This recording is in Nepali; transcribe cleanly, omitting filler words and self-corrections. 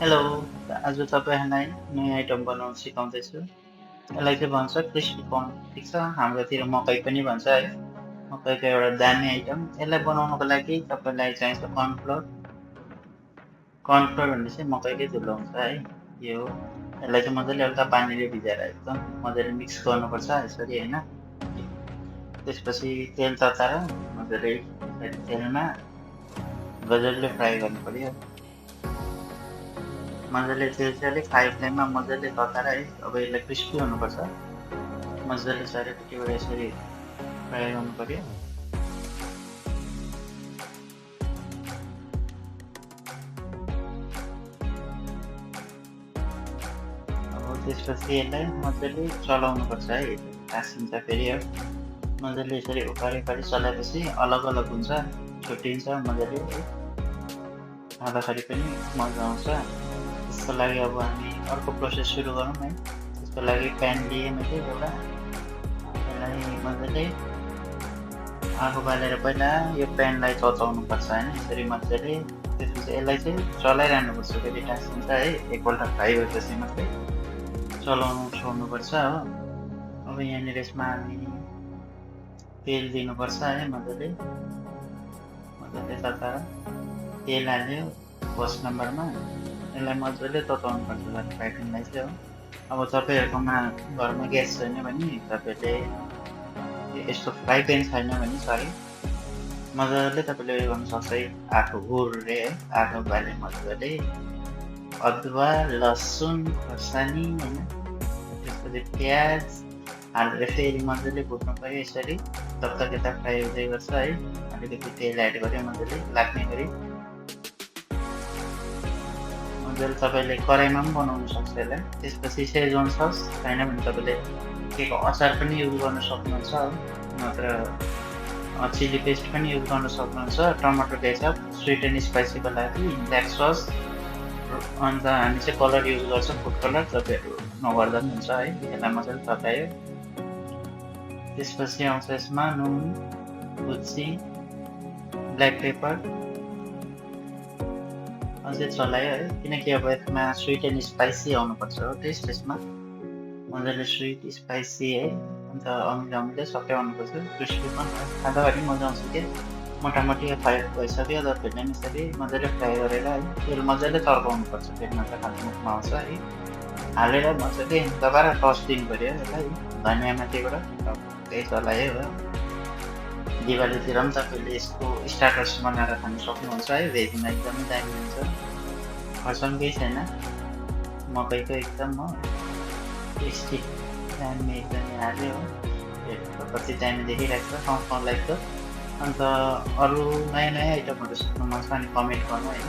हेलो। आज तपाईँहरूलाई नयाँ आइटम बनाउन सिकाउँदैछु। यसलाई चाहिँ भन्छ क्रिस्पी कर्न। ठिक छ, हाम्रोतिर मकै पनि भन्छ है। मकैको एउटा दामी आइटम। यसलाई बनाउनको लागि तपाईँलाई चाहिन्छ कर्नफ्लोर। कर्नफ्लोर भन्ने चाहिँ मकैकै धुलो हुन्छ है। यो हो। यसलाई चाहिँ मजाले हल्का पानीले भिजाएर एकदम मजाले मिक्स गर्नुपर्छ यसरी होइन। त्यसपछि तेल तताएर मजाले यसरी तेलमा गजबले फ्राई गर्नु पर्यो। मजाले तेल चाहिँ अलिक हाई फ्लेममा मजाले तताएर है। अब यसलाई क्रिस्पी हुनुपर्छ। मजाले चारैपट्टिबाट यसरी फ्राई गर्नु पर्यो। अब त्यसपछि यसलाई मजाले चलाउनुपर्छ है। टाँसिन्छ फेरि हो। मजाले यसरी उकाली चलाएपछि अलग अलग हुन्छ, छुट्टिन्छ मजाले है। खाँदाखेरि पनि मजा आउँछ। त्यसको लागि अब हामी अर्को प्रोसेस सुरु गरौँ है। त्यसको लागि प्यान लिएँ मैले एउटा। यसलाई मजाले आगो बालेर पहिला यो प्यानलाई तताउनुपर्छ होइन, यसरी मजाले। त्यसपछि यसलाई चाहिँ चलाइरहनुपर्छ, फेरि टाँसिन्छ है। एकपल्ट फ्राई भएपछि मात्रै चलाउनु छोड्नुपर्छ हो। अब यहाँनिर यसमा हामी तेल दिनुपर्छ है। मजाले मजाले तताएर तेल हाल्यो फर्स्ट नम्बरमा। यसलाई मजाले तताउनुपर्छ फ्राइपिनलाई चाहिँ हो। अब तपाईँहरूकोमा घरमा ग्यास छैन भने तपाईँले यस्तो फ्राई प्यान छैन भने सरी मजाले तपाईँले उयो गर्नु सक्छ है। आगो हुर्रे है, आगो बाले मजाले अदुवा लसुन खोर्सानी होइन, त्यसपछि प्याज हालेर फेरि मजाले भुट्नु पऱ्यो यसरी। तब तक यता फ्राई हुँदै गर्छ है। अलिकति तेल एड गऱ्यो मजाले लाग्ने गरी। मजाले तपाईँले कराईमा पनि बनाउनु सक्छ यसलाई। त्यसपछि सेजवान सस छैन भने तपाईँले केको अचार पनि युज गर्न सक्नुहुन्छ, नत्र चिली पेस्ट पनि युज गर्न सक्नुहुन्छ। टमाटो केचप स्विट एन्ड स्पाइसीको लागि, ब्ल्याक सस, अन्त हामी चाहिँ कलर युज गर्छ फुड कलर। तपाईँहरू नगर्दा पनि हुन्छ है। यसलाई मजाले ततायो। त्यसपछि आउँछ यसमा नुन, हुची, ब्ल्याक पेपर अझै चलायो है, किनकि अब यसमा स्विट एन्ड स्पाइसी आउनुपर्छ हो टेस्ट। यसमा मजाले स्विट स्पाइसी है, अन्त अमिलो सबै आउनुपर्छ। क्रिस्पी पनि खाँदाखेरि मजा आउँछ कि। मोटामोटी फ्राई भइसक्यो। तपाईँहरूले पनि यसरी मजाले फ्राई गरेर है, तेल मजाले तर्काउनुपर्छ, फेरि मात्र खानु मुखमा आउँछ है। हालेर मजाले दोबारा टस दिनु पऱ्यो यसलाई। धनियाँ माथिबाट त्यही चलायो हो। दिवालीतिर पनि तपाईँले यसको स्टार्टर्स बनाएर खानु सक्नुहुन्छ है। भेजमा एकदमै दामी हुन्छ। खर्साङ केही छैन, मकैको एकदम हो टेस्टी दामी एकदमै हाल्यो हो। हेर्नु कति दामी देखिरहेको छ, खाउँ लाग्छ। अन्त अरू नयाँ नयाँ आइटमहरू सिक्नु मन छ भने कमेन्ट गर्नु होइन।